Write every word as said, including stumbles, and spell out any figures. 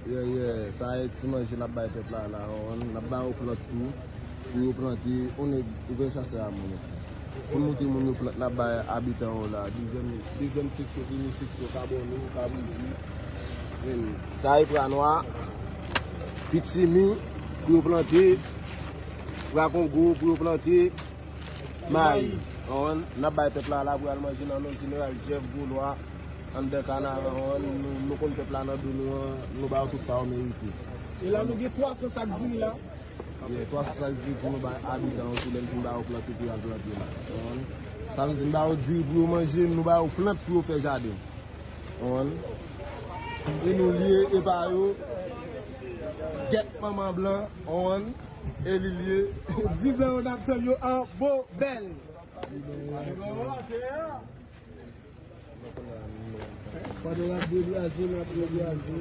Yeah, yeah, sa e ti manje n ap bay pèp la la, w konprann? N ap ba yo plant tou, pou yo plante, on nèg, ou gen chasè a moun isi. Pou nou di moun yo plant, n ap bay abitan yo la, dezyèm, dezyèm seksyon, premye seksyon, Kabòni, Kabouzi, sa e Pranwa, Pitimi, pou yo plante, Prakongo, pou yo plante, mayi. Konprann? N ap bay pèp la la pou y al manje nan non jeneral Jeff Golwa. Anndan Kanaran, nou, nou konn pèp la nan do nou an, nou ba yo tout sa yo merite. E la nou gen twa san sak diri la. Gen twa san sak diri pou nou bay abitan yo, tou lè n fin ba yo plante pou y al plante la. Konprann? Sa vle di n ba yo diri pou yo manje, nou ba yo plant pou yo fè jaden. Konprann? E nou lye, e pa yo. Gèt manman blan, konprann? E li lye. Di blan yo n ap tann yo an bo bèl. Pandan w ap degaje, n ap degaje.